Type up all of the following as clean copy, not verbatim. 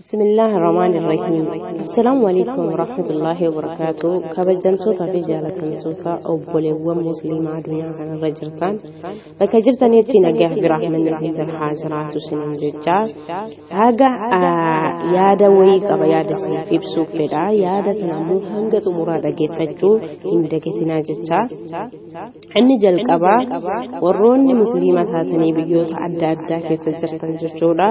Bismillaahi Rahmaani Rahiim. Assalaamu alaikum warahmatullaahi wabarakaatu. Kabajamtoota fi jaalatamtoota obboleewwan musliimaa addunyaa kanarra jirtan bakka jirtanitti nagaa fi rahmanni isin bira haa jiraatu isiniin jecha haga yaada wayii qaba, yaada isiniif ibsuuf fedha. Yaada kana immoo hanga xumuraa dhageeffachuu hin dagatinaa jecha. Inni jalqabaa warroonni musliima taatanii biyyoota adda addaa keessa jirtan jechuudha.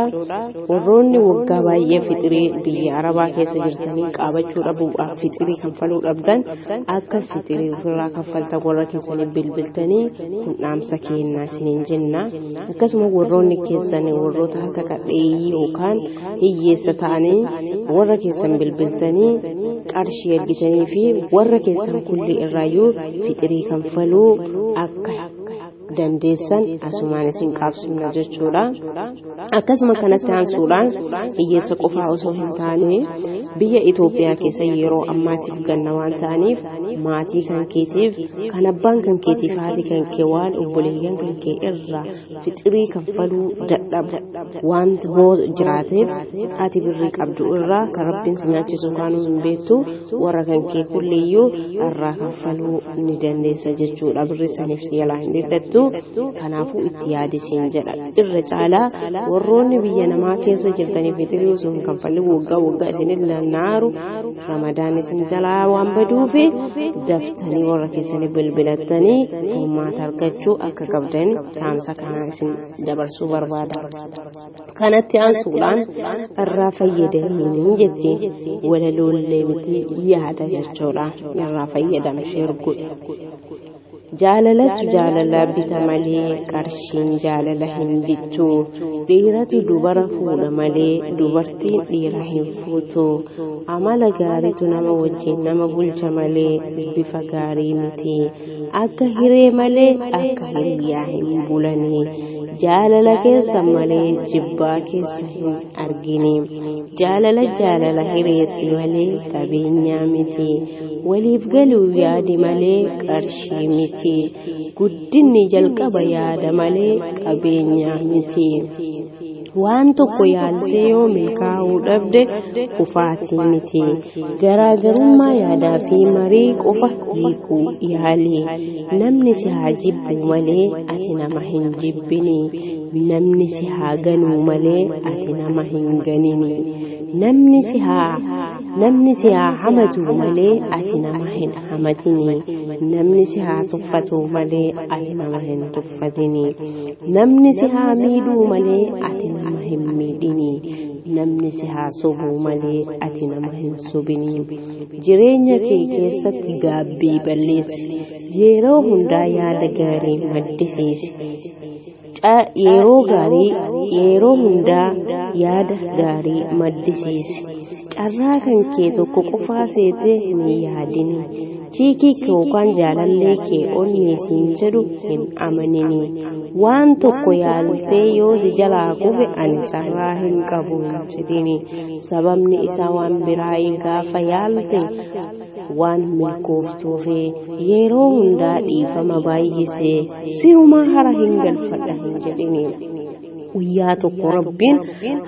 Warroonni waggaa baay'ee fixirii biyya Arabaa keessa jirtanii qaabachuu dhabuudhaaf fixirii kanfaluu dhabdan akka fixirii ofirraa kaffaltan warra keessanii bilbiltanii kun dhaamsa kennaa isiniin jenna. Akkasuma warroonni keessan warroota harka qalleeyyii yookaan hiyyeessa ta'anii warra keessan bilbiltanii qarshii ergitanii fi warra keessan kulli irraayyuu fixirii kanfaluu akka dandeessan asumaan isin qaabsifna jechuudha. Akkasuma kanatti aansuudhaan hiyyeessa qofaa osoo hin taane biyya Itoophiyaa keessa yeroo ammaatiif ganna waan ta'aniif maatii kan keetiif kan abbaan kan keetiif haati kan kee waan obboleeyyan kan kee irraa fixirii kanfaluu dadhabu waan hoo jiraateef ati birrii qabdu irraa kan rabbiin si nyaachisu kaanuu hin beektu warra kan kee kulliyyuu irraa kanfaluu ni dandeessa jechuudha. Birrii saniif jalaa hin dhidhattu. Kanaafuu itti yaadisiin jedha. Irra caalaa warroonni biyya namaa keessa jirtanii fixirii osoo hin kanfalin waggaa waggaa isin lannaaru ramadaan isin jalaa waan baduufi daftanii warra keessanii bilbilattanii furmaata argachuu akka qabdan dhaamsa kanaa isin dabarsuu barbaada. Kanatti aansuudhaan irraa fayyadamanii jetti walaloollee miti yaada jechuudha. Irraa fayyadame share godhi. Jaalalatu jaalala bita malee qarshiin jaalala hin bittu. Dhiiratu dubara fuudha malee dubartiin dhiira hin fuutu. Amala gaariitu nama wajjin nama bulcha malee bifa gaarii miti. Akka hiree malee akka hiriyaa hin bulani. Jaalala keessa malee jibbaa keessa hin argini. Jaalala jaalala hireessi malee qabeenyaa miti. Waliif galuu yaadi malee qarshii miti. Guddinni jalqaba yaada malee qabeenyaa miti. Waan tokko yaaltee yoo milkaa'uu dhabde kufaatii miti. Garaagarummaa yaadaa fi marii qofa hiikuu yaali. Namni si haa jibbu malee ati nama hin jibbini. Namni si haa ganuu malee ati nama hin ganini. Namni si haa hamatu malee ati nama hin hamatini. Namni si haa tuffatu malee ati nama hin tuffatini. Namni si haa miidhuu malee ati nama hin miidhini. Namni si haa sobuu malee ati nama hin sobini. Jireenya kee keessatti gaabbii balleessi. Yeroo hundaa yaada gaarii maddisiisi. Yeroo gaarii yeroo hundaa yaada gaarii maddisiisi. Carraa kan kee tokko qofaa seetee hin yaadini. Chiikii kee yookaan jaalallee kee onnee siin jedhu hin amanini. Waan tokko yaaltee yoo si jalaa kufe ani carraa hin qabu hin jedhini. Sababni isaa waan biraa gaafa yaalte waan milkooftuufi. Yeroo hundaa dhiifama baay'isee sirumaa hara hin galfadha hin jedhini. Guyyaa tokko rabbiin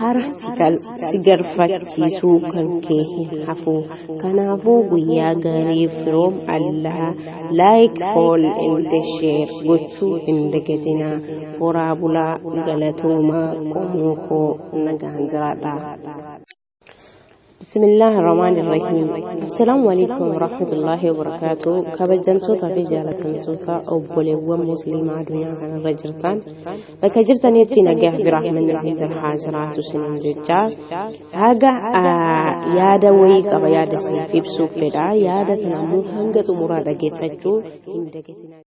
hara si galfachiisuu kan kee hin hafu. Kanaafuu guyyaa gaarii from Allah. Like, follow and share gochuu hin dagatinaa. Horaa bulaa, galatoomaa qomoo koo, nagaan jiraadha. Bismillaahi Rahmaani Rahiim. Assalaamu alaikum warahmatullaahi wabarakaatu. Kabajamtoota fi jaalatamtoota obboleewwan musliimaa addunyaa kanarra jirtan bakka jirtanitti nagaa fi rahmanni isin bira haa jiraatu isiniin jecha haga yaada wayii qaba, yaada isiniif ibsuuf fedha. Yaada kana immoo hanga xumuraa dhageeffachuu hin dagatinaa.